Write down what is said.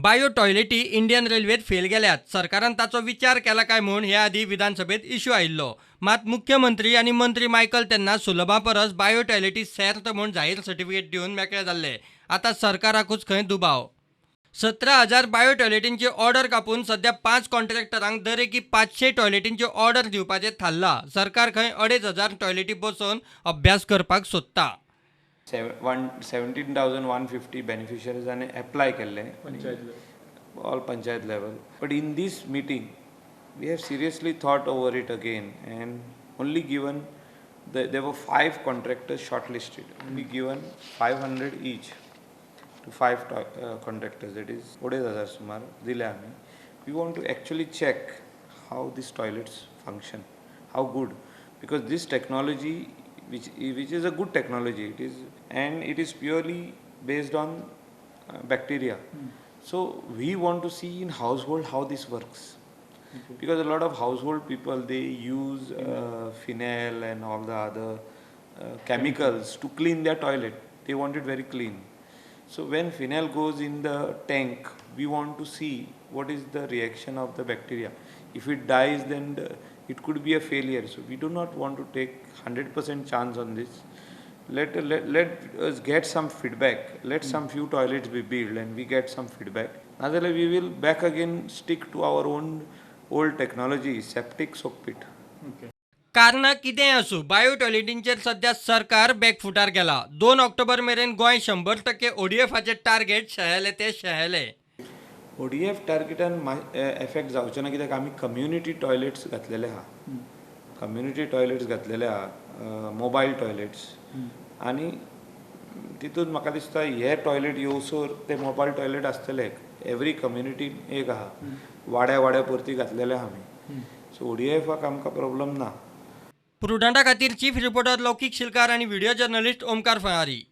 Bio टॉयलेटी Indian रेल्वेत fail गेल्यात. सरकारान ताचो विचार केला काय म्हूण हे आदीं विधानसभेत इश्यू आयिल्लो. मात मुख्यमंत्री आनी मंत्री मायकल तेन्ना सुलभा परस बायो टॉयलेटी सेर्त म्हूण जाहीर सर्टिफिकेट दिवन मेकळे जाल्ले. आतां सरकाराकूच खंय दुबाव. 17,000 बायो टॉयलेटींची ऑर्डर कापून सध्या 5 कॉन्ट्रॅक्टरांक दरेकी 500 टॉयलेटींची ऑर्डर दिवपाचें थारलां. सरकार खंय 2500 टॉयलेटी बसोवन अभ्यास करपाक सोदता. 17,150 बेनिफिशरीजांनी एप्लाय केल्लें all panchayat level. But in this meeting, we have seriously thought over it again and only given, there were five contractors shortlisted, only given 500 each to five contractors, that is 2500 सुमार दिले आमी. We want to actually check how these toilets function, how good, because this technology, which is a good technology, it is, and it is purely based on bacteria. So we want to see in household how this works. Because a lot of household people, they use phenyl and all the other chemicals to clean their toilet. They want it very clean. So when phenyl goes in the tank, we want to see what is the reaction of the bacteria. If it dies, then it could be a failure. So we do not want to take 100% chance on this. Let us get some feedback. Let some few toilets be built and we get some feedback. नाजाल्यार we will back again stick to our own old technology, septic soak pit. कारणां कितेंय आसूं, bio टॉयलेटींचेर सध्या सरकार बॅकफुटार गेला. 2 ऑक्टोबर मेरेन Goa 100% ओडीएफाचें target शेळेलें तें शेळेलें. ODF टार्गेटान effect जावचें ना, कित्याक आमी कम्युनिटी टॉयलेट्स घातलेले आहा, कम्युनिटी टॉयलेट्स घातलेले आहा, मोबायल टॉयलेट्स. आनी तितून म्हाका दिसता हे टॉयलेट येवसर ते मोबायल टॉयलेट आसतले. एवरी कम्युनिटी एक आहा, वाड्या वाड्या पुरती घातलेले आहा आमी. सो ओडीएफाक आमकां प्रॉब्लम ना. प्रुडंटा खातीर चीफ रिपोर्टर लौकीक शिलकार आनी व्हिडिओ जर्नलिस्ट ओमकार फळारी.